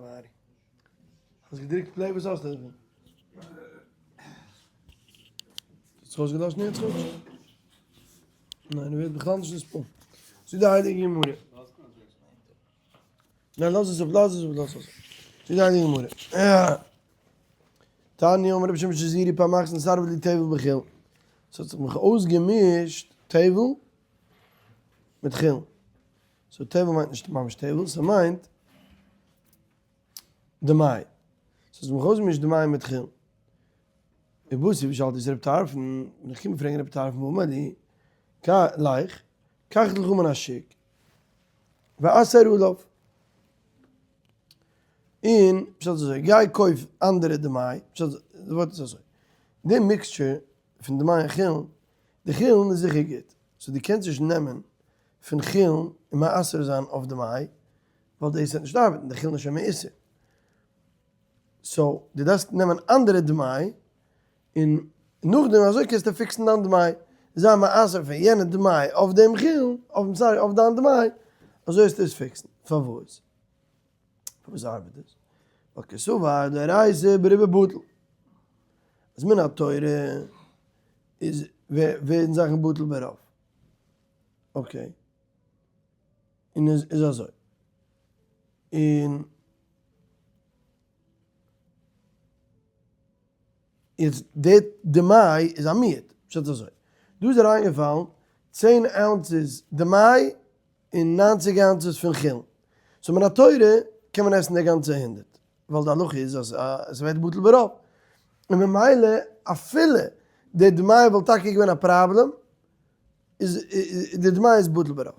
האסט געדריקט play וואס האסטו דערפון? האט זיך אויסגעלאשן יעצט כאטש? ניין ער ווערט בכלל נישט נספ. זאגט די הייליגע גמרא. ניין לאז עס אפ לאז עס אפ לאז עס אפ. זאגט די הייליגע גמרא. תניא אמר רבי שמעון שזירי פעם אחת נתערב לי טבל בחולין. ס'האט זיך מיך אויסגעמישט טבל מיט חולין. so טבל מיינט נישט ממש טבל, ס'מיינט דמאי. ס'איז מיך אויסגעמישט דמאי מיט חולין. ובאתי ושאלתי את רבי טרפון, בין איך געקומען פרעגן רבי טרפון ואמר לי, לך, קח לך מן השוק, ועשר עליו. און פשט איז אזוי, גיי קויף אנדערע דמאי, פשט די ווארט איז אזוי, די mixture פון דמאי און חולין, די חולין איז זיכער גוט, so דו קענסט נישט נעמען פון חולין און מעשר זיין אויף דמאי, ווייל דאס וועט נישט ארבעטן, די חולין איז שוין מעושר. so דו דארפסט נעמען אנדערע דמאי, און נאכדעם אזוי קענסטו פיקסן דיין דמאי, זיי מעשר פון יענע דמאי אויף דעם חולין, אויפן sorry אויף דיין דמאי, אזוי וועסטו עס פיקסן. פארוואס? פארוואס ארבעט עס? ווייל קסבר דאורייתא ברובא בטל. אז מן התורה איז ווערן זאכן בטל ברוב. okay. און איז איז אזוי. און יעצט די דמאי איז א מיעוט. פשט אזוי. דא איז אריינגעפאלן 10 ounces דמאי און 90 ounces פון חולין. so מן התורה קען מען עסן די גאנצע 100. ווייל די הלכה איז אז עס ווערט בטל ברוב. און ממילא אפילו די דמאי וואלט טאקע געווען א פראבלעם, איז די דמאי איז בטל ברוב.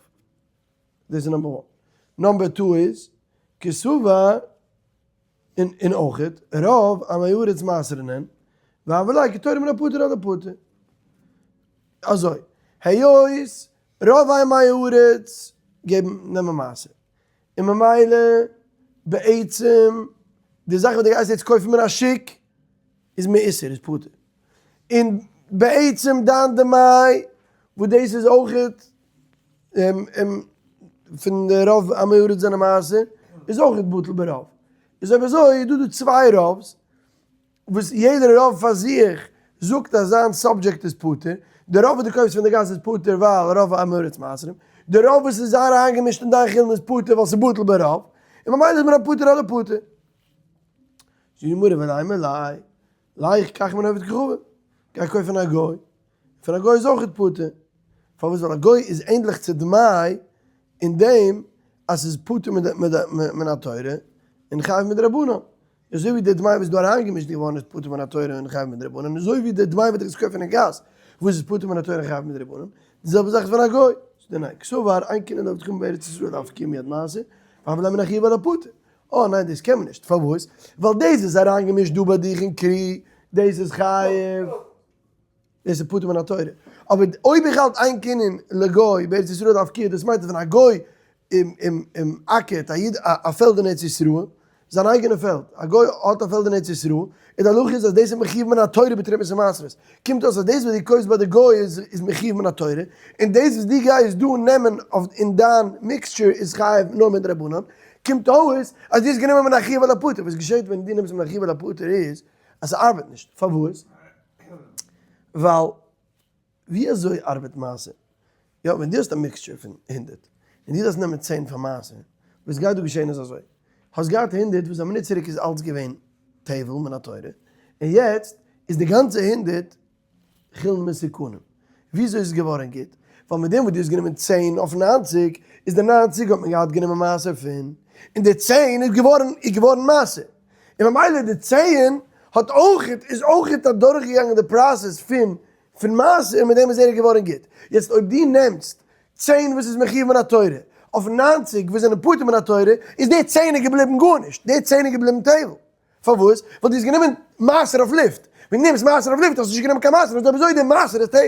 דאס איז number one. number two איז, קסבר, און און אויכעט, רוב עמי הארץ מעשר'נען, והוה ליה כתורם מן הפטור על הפטור. אזוי, היות רוב עמי הארץ געבן נעמען מעשר, און ממילא בעצם די זאך וואס דו גייסט יעצט קויפן מן השוק איז מעושר, איז פטור. און בעצם דיין דמאי וואס דאס איז אויכעט פון די רוב עמי הארץ זענען מעשר איז אויכעט בטל ברוב. איז אויב אזוי איז דא דא צוויי רוב'ס וואס יעדער רוב פאר זיך זאגט אז זיין subject איז פטור, די רוב וואס דו קויפסט פון די גאס איז פטור ווייל רוב עמי הארץ מעשרים, די רוב וואס איז אריינגעמישט אין דיין חולין איז פטור ווייל ס'איז בטל ברוב, און ממילא איז מן הפטור על הפטור. זאגט די גמרא ולימא ליה, לך קח מן עובד כוכבים, גיי קויף פון א גוי, פון א גוי איז אויכעט פטור, פארוואס ווייל א גוי איז ענדליך צו דמאי אין דעם אז ס'איז פטור מן התורה און חייב מדרבנן, אזוי ווי די דמאי וואס איז דא אריינגעמישט געווארן איז פטור מן התורה און חייב מדרבנן, אזוי ווי די דמאי וואס דו גייסט קויפן אין גאס וואס איז פטור מן התורה און חייב מדרבנן, די זעלבע זאך איז פון א גוי. זאגט ער ניין, קסבר אין קנין לעובד כוכבים בארץ ישראל להפקיע מיד מעשר, והוה ליה מן החיוב על הפטור. אה ניין דאס קען מען נישט, פארוואס? ווייל דאס איז אריינגעמישט דא ביי דיך אין כרי, דאס איז חייב. דאס איז פטור מן התורה. אבער אויב איך האלט אין קנין לגוי בארץ ישראל להפקיע, דאס מיינט אז ווען א גוי אקערט א איד א פעלד אין ארץ ישראל, זיין אייגענע פעלד, א גוי האט א פעלד אין ארץ ישראל, און די הלכה איז אז דאס איז מחיוב מן התורה בתרומות ומעשרות. קומט אויס אז דאס וואס דו קויפסט ביי די גוי איז מחיוב מן התורה, און דאס וואס דו גייסט דא נעמען אויף אין דיין mixture איז חייב נאר מדרבנן. קומט אויס אז דו האסט גענומען מן החיוב על הפטור. וואס געשעט ווען דו נעמסט מן החיוב על הפטור איז אז ס'ארבעט נישט. פארוואס? ווייל ווי אזוי ארבעט מעשר? יא, ווען דו האסט א mixture פון 100, און דו דארפסט נעמען 10 פאר מעשר, וואס גייט דא געשען איז אזוי, האסט געהאט 100 וואס א מינוט צוריק איז אלץ געווען טבל מן התורה, און יעצט איז די גאנצע 100 חולין מסוכנים. וויאזוי איז עס געווארן גוט? ווייל מיט דעם וואס דו האסט גענומען 10 אויף 90, איז די 90 האט מען געהאט גענומען מעשר פון, און די 10 איז געווארן איז געווארן מעשר. און ממילא די 10 האט אויכעט איז אויכעט אדורכגעגאנגען די process פון פון מעשר און מיט דעם איז ער געווארן גוט. יעצט אויב דו נעמסט 10 וואס איז מחיוב מן התורה אויף 90 וואס זענען פטור מן התורה, איז די 10 געבליבן גארנישט, די 10 איז געבליבן טבל. פארוואס? ווייל דו האסט גענומען מעשר אויף לופט. ווען דו נעמסט מעשר אויף לופט האסטו נישט גענומען קיין מעשר, איז אויב אזוי די מעשר איז טבל.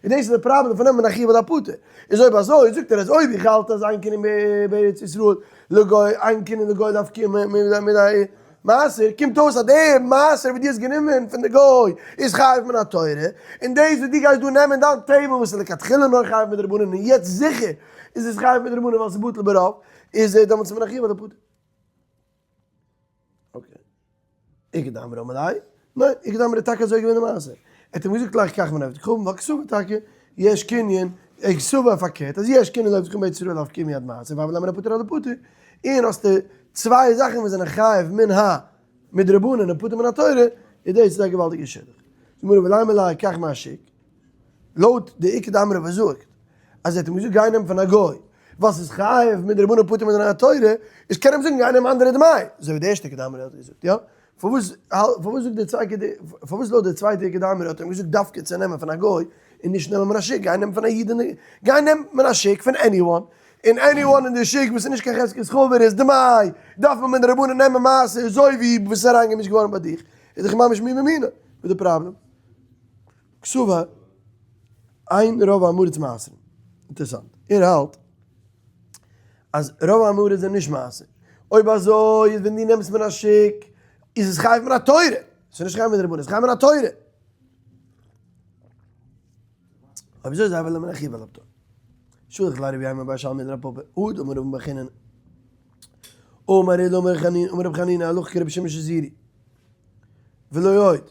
און דאס איז די פראבלעם פון נעמען מן החיוב על הפטור. איז אויב אזוי זאגט ער אז אויב איך האלט אז אין קנין בארץ ישראל לגוי, אין קנין לגוי להפקיע מידי מעשר, קומט אויס אז די מעשר וואס דו האסט גענומען פון די גוי איז חייב מן התורה, און דאס וואס דו גייסט דא נעמען דיין טבל וואס איז לכתחילה נאר חייב מדרבנן און יעצט זיכער איז עס חייב מדרבנן ווייל עס איז בטל ברוב, איז דעמאלטס מן החיוב על הפטור. Okay. איכא דאמרי אמר ליה, ניין, איכא דאמרי איז טאקע אזוי געווען די מעשה. ער האט אים געזאגט לך קח מן עבד כוכבים, ווייל כסובר טאקע יש קנין, כסובר פארקערט, אז יש קנין לעבד כוכבים בארץ ישראל לאפקומי מיד מעשה, והוה ליה מן הפטור עד הפטור, און האסטו צוויי זאכן וואס זענען חייב מן ה מדרבנן און פטור מן התורה, איז דאס איז א געוואלדיגע שידוך. זאגט גמרא ולימא ליה קח מהשוק, לויט די איכא דאמרי וואס זאגט אז ער האט אים געזאגט גיי נעם פון א גוי ווייל ס'איז חייב מדרבנן פטור מן התורה, איז קען ער אים זאגן גיי נעם אנדערע דמאי, אזוי ווי די ערשטע איכא דאמרי האט געזאגט, יא? פארוואס פארוואס זאגט די צווייטע פארוואס לויט די צווייטע איכא דאמרי האט ער אים געזאגט דווקא צו נעמען פון א גוי און נישט נעמען מן השוק, גיי נעם פון א איד און גיי נעם מן השוק פון anyone, און anyone אין די שוק וואס איז נישט קיין חזקת חבר איז דמאי, דארף מען מדרבנן נעמען מעשר אזוי ווי וואס איז אריינגעמישט געווארן ביי דיך, איז דאך ממש מי במינו, וואס די פראבלעם? קסבר, אין רוב עם הארץ מעשרין. אינטערעסאנט. ער האלט אז רוב עם הארץ זענען נישט מעשר. אויב אזוי איז ווען דו נעמסט מן השוק איז עס חייב מן התורה. ס'איז נישט חייב מדרבנן, ס'איז חייב מן התורה. אויב אזוי איז הוה ליה מן החיוב על הפטור. שלח ליה רבי יימר בר שלמיא לרב פפא, הא דאמר רבין בר חיננא. אמר עולא אמר רבי חנינא הלכה כרבי שמעון שזורי. ולא עוד.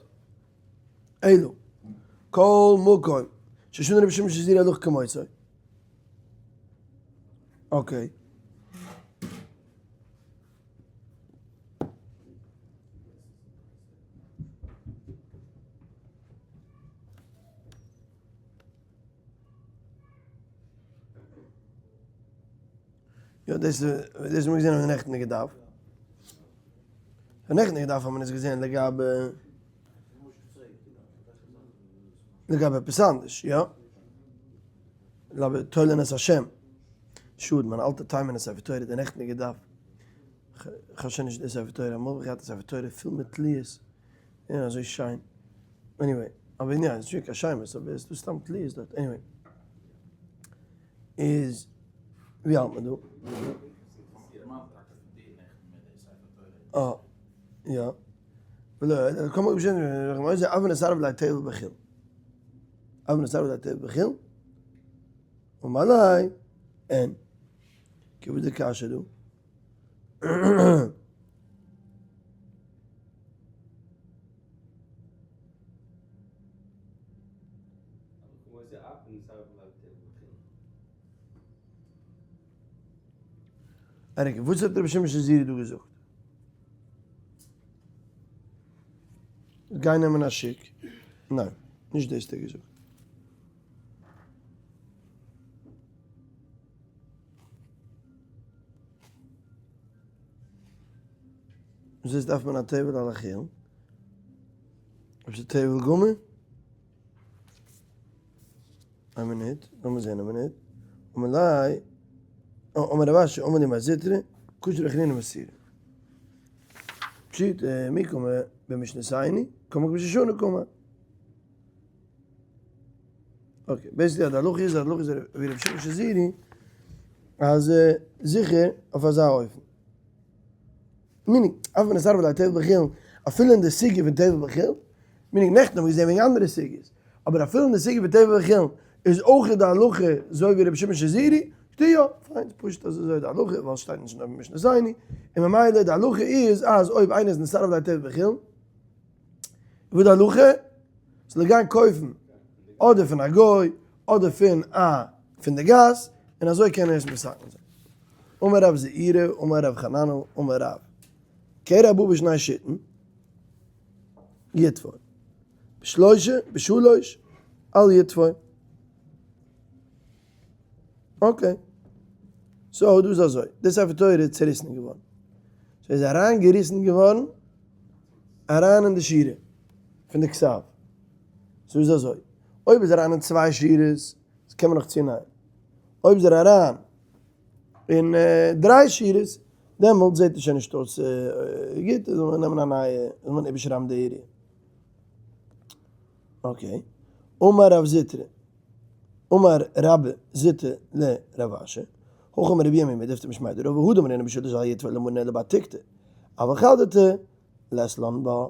אלא כל מקום ששנה רבי שמעון שזורי הלכה כמותו. Okay. יא דאס דאס האט מען געזען אין נעכטן דף. אין נעכטן דף האט מען עס געזען לגבי לגבי עפעס אנדערש, יא? לגבי תולין את השם. שאד, מיין אלטע תימן'ע ספר תורה, די נעכטניגע דף. כ'האב שוין נישט די ספר תורה, אמאל האב איך געהאט א ספר תורה פול מיט תליות, און אזוי שיין. Anyway, אבער ניין, ס'איז נישט קיין שמות, אבער ס'איז דא סתם תליות דארט, anyway. איז, ווי האלט מען דא? אה, יא. ולא, קום אויף בשם ר' משה, אבן עשר בלי תבל בחיל. אבן עשר בלי תבל בחיל. ומלאי, אין. כי וואס די קשיא דא? עריק, וואס האט רבי שמעון שזורי דא געזאגט? גיי נעמען א שיק. ניין, נישט דאס האט ער געזאגט. וואס דארף מען א טבל על החיל? אויב ס'איז טבל גמור? א מינוט, לאמיר זען א מינוט. אמר ליה, אמר רב אשי, אמר לי מר זוטרא, כשר אחרינא מסירה. פשיטא, מי קאמר במשנתינו, קאמר כבשושנה קאמר. Okay, basically די הלכה איז, די הלכה איז ווי רבי שמעון שזורי, אז זיכער אויף אזא אופן. Meaning, אף בנזר ולא טבל בחולין, אפילו אין די סוגיא פון טבל בחולין, meaning נעכטן האבן מיר געזען וועגן אנדערע סוגיות, אבער אפילו אין די סוגיא פון טבל בחולין איז אויך די הלכה אזוי ווי רבי שמעון שזורי, שטייט יא, פיין, פשוט אז אזוי די הלכה, ווייל ס'שטייט נישט אין משנתינו, און ממילא די הלכה איז אז אויב איינער איז נתערב לידי טבל בחולין, וואס די הלכה? זאל ער גיין קויפן אדער פון א גוי אדער פון א פון די גאס, און אזוי קען ער עס מתקן זיין. אמר רב זעירא אמר רב חננאל אמר רב קרא הבא בשני שיטין יטפול בשלושה בשלוש אל יטפול. Okay. So דא איז אזוי, די ספר תורה איז צעריסן געווארן. ס'איז אריינגעריסן געווארן אריין אין די שורה פון די כתב. So איז אזוי, אויב איז אריין אין צוויי שורות, קען מען נאך צונייען. אויב איז ער אריין אין דריי שורות, דעמאלט זעט עס שוין נישט אויס גוט, זאל מען נעמען א נייע, זאל מען איבערשרייבן די עירי'. Okay. אמר רב זוטרא, אמר רבה זוטא לרב אשי, הכי אמר רבי ירמי' מדיפתי משמיה דרבא הא דאמרינן בשלש אל יטפול למרן אלא בעתיקתא, אבל חדתא לית לן בה.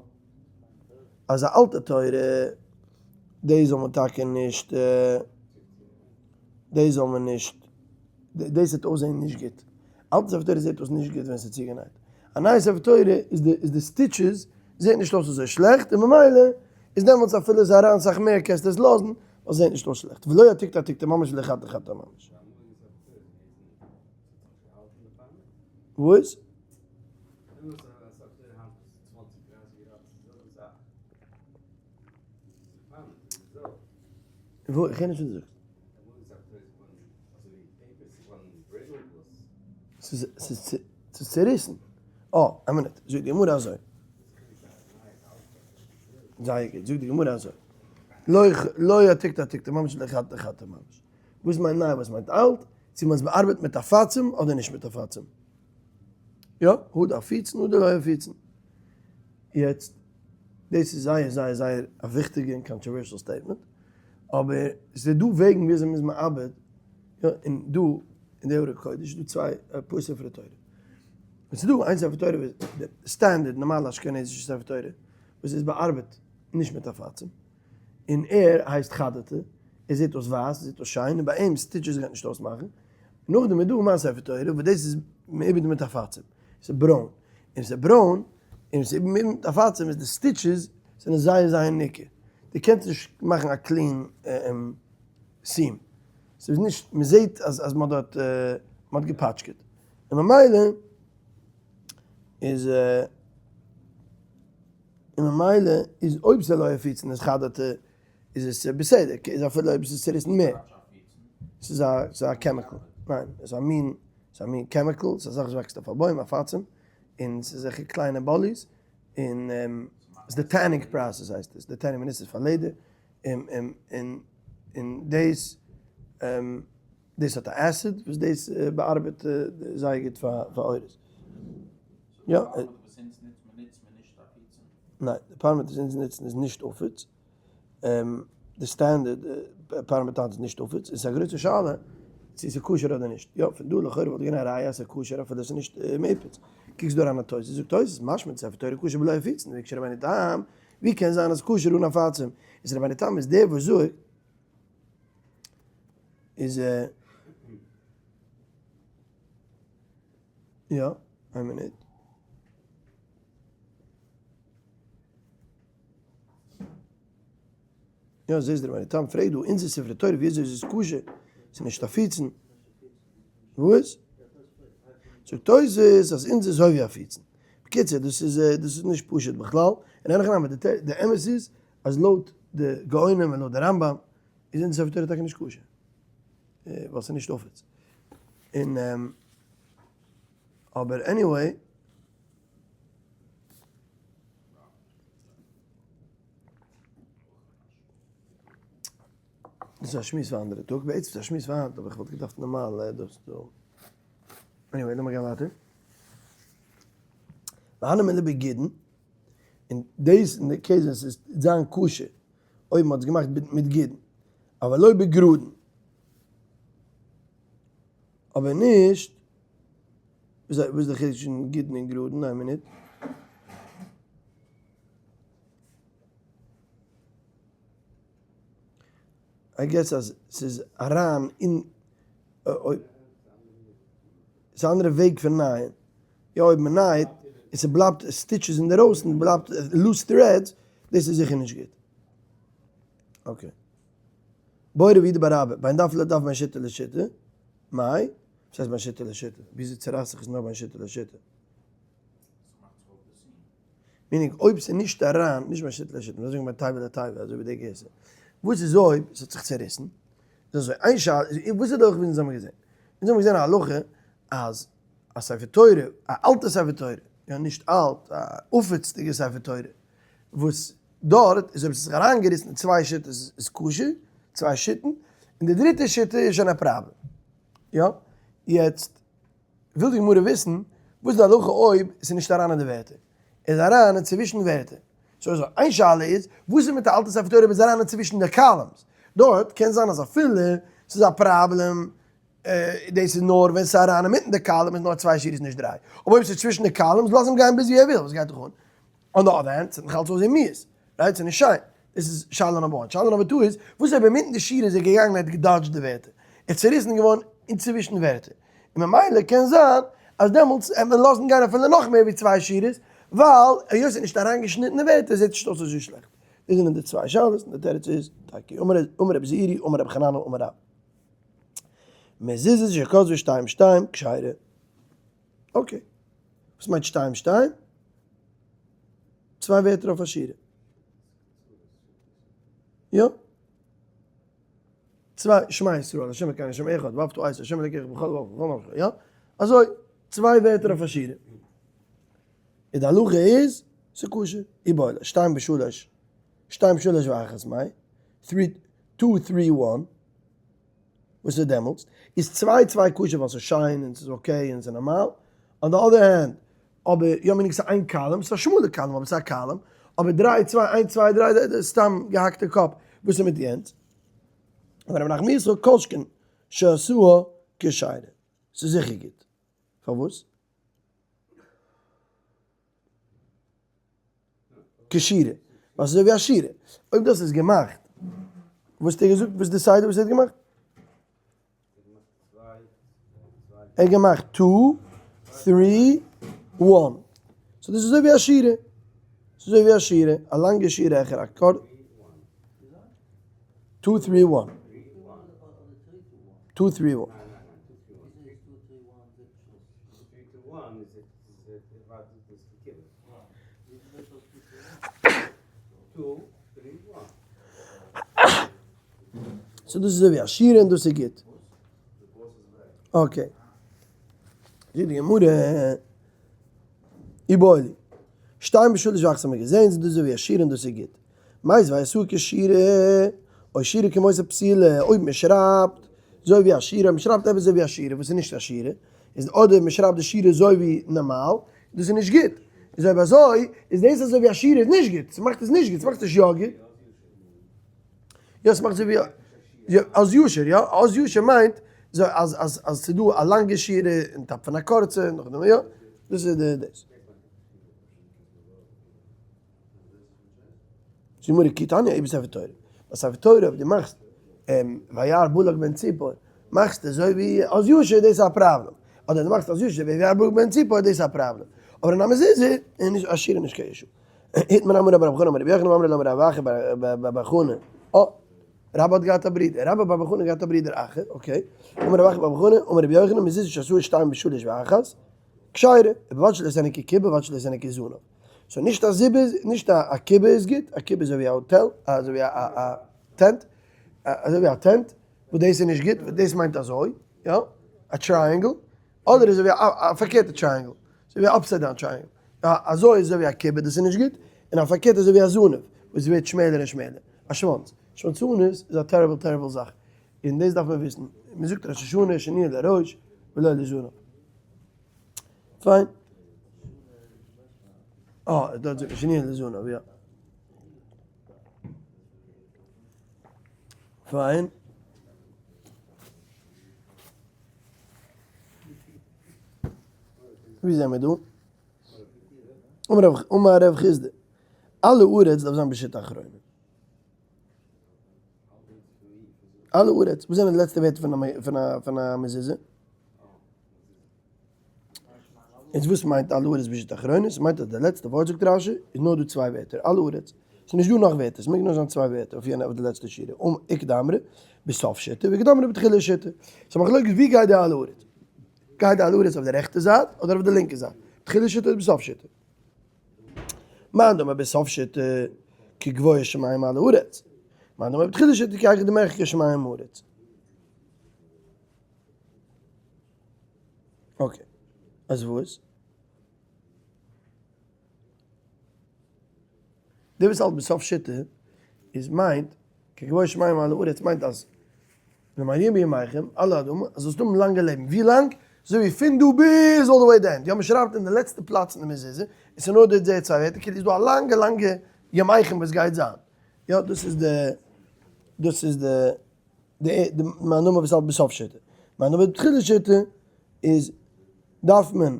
אז א אלטע תורה, דאס זאל מען טאקע נישט, דאס זאל מען נישט, דאס וועט אויסזען נישט גוט. אלטע ספר תורה זעט אויס נישט גוט ווען ס'איז צוגענייט. א נייע ספר תורה איז די איז די stitches זעט נישט אויס אזוי שלעכט און ממילא איז דעמאלטס אפילו עס איז אריין סאך מער קענסטו עס לאזן ווייל עס זעט נישט אויס שלעכט ולא עתיקתא עתיקתא ממש ולא חדתא חדתא ממש. וואס? וואו? איך הער נישט וואס דו זאגסט. ס'איז צעריסן. אה, א מינוט. זאגט די גמרא אזוי. זייער גוט. זאגט די גמרא אזוי. לא עתיקתא עתיקתא ממש ולא חדתא חדתא ממש. וואס מיינט ניי וואס מיינט אלט? צו מ'האט עס באארבעט מיט עפצים אדער נישט מיט עפצים. יא, הא דאפיצן הא דלא אפיצן. יעצט, דאס איז זייער זייער זייער א וויכטיגע און controversial statement, אבער ס'איז דא וועגן וויאזוי מ'איז מעבד, יא, און דא אין די ארון קודש איז דא צוויי פאר ספרי תורה. און ס'איז דא איין ספר תורה וואס די standard נארמאלע אשכנזישע ספר תורה וואס איז באארבעט נישט מיט עפצים, און ער הייסט חדתא, ער זעט אויס ווייס, ער זעט אויס שיין, און ביי אים stitches גייט נישט אויסמאכן. נאכדעם איז דא מיין ספר תורה וואס דאס איז מעובד מיט עפצים, ס'איז ברוין, און ס'איז ברוין, און ס'איז מעובד מיט עפצים איז די stitches זענען זייער זייער ניכר, דו קענסט נישט מאכן א clean seam, ס'איז נישט, מ'זעט אז אז מ'האט דארט, מ'האט געפאטשקעט, און ממילא איז, און ממילא איז אויב ס'איז לא עפיצין איז חדתא איז עס בסדר, איז אפילו אויב עס איז צוריסן מער. ס'איז א, ס'איז א chemical. ניין, ס'איז א מין, ס'איז א מין chemical, ס'איז א זאך וואס וואקסט אויף א בוים, עפצים, און ס'איז אזעלכע קליינע באליס, און ס'איז די tanning process הייסט עס, די tanning מ'נוצט עס פאר לעדער, און און און און דאס דאס האט א acid וואס דאס באארבעט זייער גוט פאר פאר עורות. יא. ניין, די פארמעט וואס אונז נוצן איז נישט עפיץ. די standard פארמעט היינט איז נישט עפיץ, און ס'איז א גרויסע שאלה צו ס'איז כשר אדער נישט. יא, פון דא לכאורה וואלט געווען א ראיה אז ס'איז כשר אפילו ס'איז נישט מעפיץ. קוקסט דא אריין אין תוס', זאגט תוס', משמע ספר תורה כשר בלא עפיצין, והקשה רבינו תם, ווי קען זיין אז כשר אן עפצים? איז רבינו תם איז דער וואס זאגט איז יא, איין מינוט. יא זעסט דער רבינו תם פרעגט דא אונזער ספרי תורה ווי אזוי איז עס כשר? ס'איז נישט עפיצין. וואס? זאגט תוס' אז אונז איז אזוי ווי עפיצין. בקיצור דאס איז דאס איז נישט פשוט בכלל, און אין הכי נמי די אמת איז אז לויט די גאונים און לויט די רמב ם איז אונזער ספר תורה טאקע נישט כשר. ווייל ס'איז נישט עפיץ. און אבער anyway. דאס איז א שמועס פאר אנדערע טאג, בעצם איז א שמועס פאר היינט אבער איך וואלט געדארפט נארמאל דאס דא. anyway לאמיר גיין ווייטער. והני מילי בגידין, און דאס אין די case ווען ס'איז זיין כשר אויב מ'האט עס געמאכט מיט גידין, אבל לא בגרדין, אבער נישט וואס איז די חילוק צווישן גידין און גרדין? איין מינוט. I guess אז ס'איז אריין אין ס'איז א אנדערע וועג פון נייען. יא אויב מ'נייט און ס'בלייבט stitches אינדערויסן, בלייבט loose threads, דאס איז זיכער נישט גוט. okay. בעי רב יהודה בר אבא, בין דף לדף בין שיטה לשיטה, מאי? וואס הייסט בין שיטה לשיטה? וויאזוי צורייסט זיך עס נאר בין שיטה לשיטה? meaning אויב ס'איז נישט אריין, נישט בין שיטה לשיטה, מ'זאל זאגן בין תיבה לתיבה, אזוי ווי די גירסא. וואס איז אויב ס'האט זיך צוריסן? איז אזוי, איין שאלה, וואס איז די הלכה ווי אונז האבן געזען? אונז האבן געזען א הלכה אז א ספר תורה, א אלטע ספר תורה, יא נישט אלט, א עפיץ'דיגע ספר תורה, וואס דארט איז אויב ס'איז זיך אריינגעריסן אין צוויי שיטות איז כשר, צוויי שיטן, און די דריטע שיטה איז שוין א פראבלעם. יא, יעצט וויל די גמרא וויסן וואס איז די הלכה אויב ס'איז נישט אריין אין די ווערטער, ער איז אריין אין צווישן ווערטער. so אזוי, איין שאלה איז, וואס איז מיט א אלטע ספר תורה אויב איז אריין אין צווישן די columns? דארט קען זיין אז אפילו ס'איז א פראבלעם, דאס איז נאר ווען ס'איז אריין אינמיטן די column איז נאר צוויי שורות נישט דריי. אבער אויב ס'איז צווישן די columns לאז אים גיין ביז ווי ער וויל, וואס גייט דיך אן? on the other hand, ס'וועט נאך אלץ אויסזען מיאוס, right? ס'איז נישט שיין. דאס איז שאלה number one. שאלה number two איז, וואס אויב אינמיטן די שורה איז ער געגאנגען און ער האט געדאדזשט די ווערטער? ער איז צוריסן געווארן אינצווישן ווערטער. און ממילא קען זיין. אז דעמאלטס העט מען לאזן גיין אפילו נאך מער ווי צוויי שורות, ווייל היות ס'איז נישט אריינגעשניטענע ווערטער זעט עס נישט אויס אזוי שלעכט. דאס זענען די צוויי שאלות און די תירוץ איז טאקע אמר רבי זעירי אמר רבי חננאל אמר רב מזוזות שכתבו שתיים שתיים כשרה. okay. וואס מיינט שתיים שתיים? צוויי ווערטער אויף א שורה. יא. צוויי, שמע ישראל, השם אלקינו השם אחד, ואהבת את השם אלקיך בכל לבבך ובכל נפשך, יא? אזוי, צוויי ווערטער אויף א שורה. און די הלכה איז, ס'כשר, איבעיא להו, שתיים ושלש, שתיים שלש ואחת מאי, three, two three one, וואס איז דעמאלטס? איז צוויי צוויי כשר ווייל ס'איז שיין און ס'איז okay און ס'איז נארמאל, on the other hand, אבער יא מיינונג ס'איז איין column, ס'איז א שמאלע column אבער ס'איז א column, אבער דריי צוויי איינס צוויי דריי איז סתם געהאקטע קאפ, וואס איז מיט יענץ? אמר רב נחמן יצחק כל שכן שעשאה כשרה, ס'איז זיכער גוט, פארוואס? כשירה, ווייל ס'איז אזוי ווי א שירה, אויב דאס איז געמאכט, וואס האט ער געזאגט, וואס איז די סדר וואס ער האט געמאכט? ער האט געמאכט two, three, one. so דאס איז אזוי ווי א שירה. ס'איז אזוי ווי א שירה, א לאנגע שירה העכער א קור. two, three, one. two, three, one. so דאס איז אזוי ווי א שירה און דאס איז גוט. okay. זאגט די גמרא, איבעיא להו. שתיים ושלש ואחת האבן מיר געזען, ס'איז דאס אזוי ווי א שירה און דאס איז גוט. מיתיבי עשאה כשירה, או שירה כמותה פסולה, אויב מען שרייבט אזוי ווי א שירה, מען שרייבט עפעס אזוי ווי א שירה וואס איז נישט א שירה, איז אדער מען שרייבט די שירה אזוי ווי נארמאל, דאס איז נישט גוט. איז אויב אזוי, איז דאס אזוי ווי א שירה איז נישט גוט, ס'מאכט עס נישט גוט, ס'מאכט עס נישט יא גוט. יא ס'מאכט אזוי ווי אז ישר, יא, אז ישר מיינט אז אז אז ס'דא א לאנגע שורה און top פון א קורצע און נאכדעם יא, דאס איז די דאס. זאגט די גמרא כי תניא ההיא בספר תורה, ביי ספר תורה אויב דו מאכסט וירא בלק בן ציפור מאכסטו אזוי ווי אז ישר דאס איז א פראבלעם, אדער דו מאכסט אז ישר וירא בלק בן ציפור דאס איז א פראבלעם, אבער אין א מזוזה איז נישט א שורה נישט קיין issue. איתמר אמר רבה בר בר חנה אמר רבי יוחנן אמרי לה אמר רב אחא בר בר חנה, אה, רבה האט געהאט א ברודער, רבה בר בר חנה האט געהאט א ברודער אחא, okay, אמר רב אחא בר בר חנה אמר רבי יוחנן מזוזה שעשאה שתיים ושלש ואחת, כשרה, ובלבד שלא תעשנה כקובה ובלבד שלא תעשנה כזנב. so נישט א זיבע, נישט א קובה איז גוט, א קובה איז אזוי ווי א האטעל, אזוי ווי א tent, אזוי ווי א tent, וואס דאס איז נישט גוט, דאס מיינט אזוי, יא, א triangle, אדער אזוי ווי א פארקערטע triangle, אזוי ווי א upside down triangle, אזוי איז אזוי ווי א קובה, דאס איז נישט גוט, און א פארקערט אזוי ווי א זנב, וואס ווערט שמעלער און שמעלער, א שוואנץ, שוואנצאנות איז א terrible terrible זאך, און דאס דארף מען וויסן, מען זאגט ראש השנה שנהיה לראש ולא לזנב. פיין. אה, דארט זאגט מען שנהיה לזנב, יא. פיין. ווי זעמיר דא? אמר רב חסדא, על הארץ דארף זיין בשיטה אחרונה. על הארץ, וואס זענען די לעצטע ווערטער פון א מזוזה? איז וואס מיינט על הארץ בשיטה אחרונה? ס'מיינט אז די לעצטע ווארט זאגט רשי איז נאר דא צוויי ווערטער על הארץ. ס'איז נישט דא נאך ווערטער, ס'מעג נאר זיין צוויי ווערטער אויף יענע אויף די לעצטע שורה, אום איכא דאמרי בסוף שיטה ואיכא דאמרי בתחילת שיטה. ס'איז א מחלוקת ווי גייט די על הארץ. גייט די על הארץ אויף די רעכטע זייט אדער אויף די לינקע זייט? בתחילת שיטה אדער בסוף שיטה? מאן דאמר בסוף שיטה כגבוה שמים על הארץ, מאן דאמר בתחילת שיטה כהיכא דמרחקי שמים הארץ. okay, אז וואס? דער וואס האלט בסוף שיטה איז מיינט כגבוה שמים על הארץ מיינט אז למען ימיכם על האדמה אז זאלסט האבן לאנגע לעבן ווי לאנג? אזוי ווי פון דא ביז all the way the end יא מ'שרייבט אין די לעצטע פלאץ אין די מזוזה און ס'איז נאר די צוויי ווערטער כאילו איז דא א לאנגע לאנגע ימיכם וואס גייט זיין יא דאס איז די דאס איז די די מאן דאמר וואס האלט בסוף שיטה מאן דאמר בתחילת שיטה איז דארף מען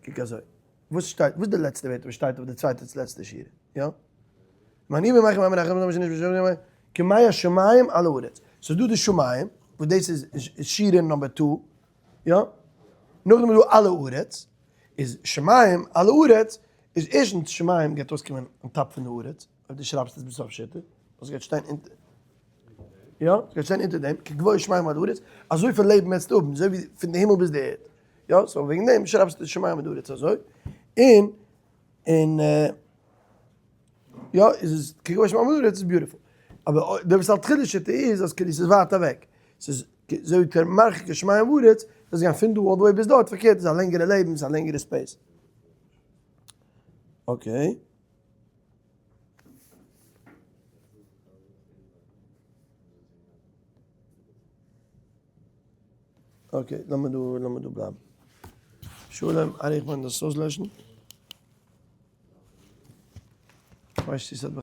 קוק אזוי וואס שטייט וואס איז די לעצטע ווערטער וואס שטייט אויף די צווייטע צו לעצטע שורה יא ואני בימיכם אמר אחר מזמור שנשבע שם ימי כמי השמים על הארץ ס'איז דא די שמים וואס דאס איז שורה number two יא. נאכדעם איז דא על הארץ, איז שמים על הארץ, איז ערשטנס שמים גייט אויסקומען on top פון די ארץ, אויב דו שרייבסט עס בסוף שיטה, וואס גייט שטיין אונטער, יא, ס'גייט שטיין אונטער דעם, כגבוה שמים עד הארץ, אזויפיל לעבן וועסטו האבן, אזוי ווי פון די הימל ביז די ערד, יא, so וועגן דעם שרייבסטו שמים עד הארץ אזוי, און, און, יא, איז עס כגבוה שמים עד הארץ איז beautiful, אבער די וואס לכתחילה שיטה איז אז כאילו ס'איז ווייט אוועק, ס'איז אזוי ווי כמרחק שמים וארץ, דאס גיין פון דא all the way ביז דארט, פארקערט איז א לענגערע לעבן, ס'איז א לענגערע space. Okay. Okay, לאמיר דא, לאמיר דא בלייבן. שלום, ארי איך מיין דאס אויסלעשן. כ'ווייס נישט צו ס'האט.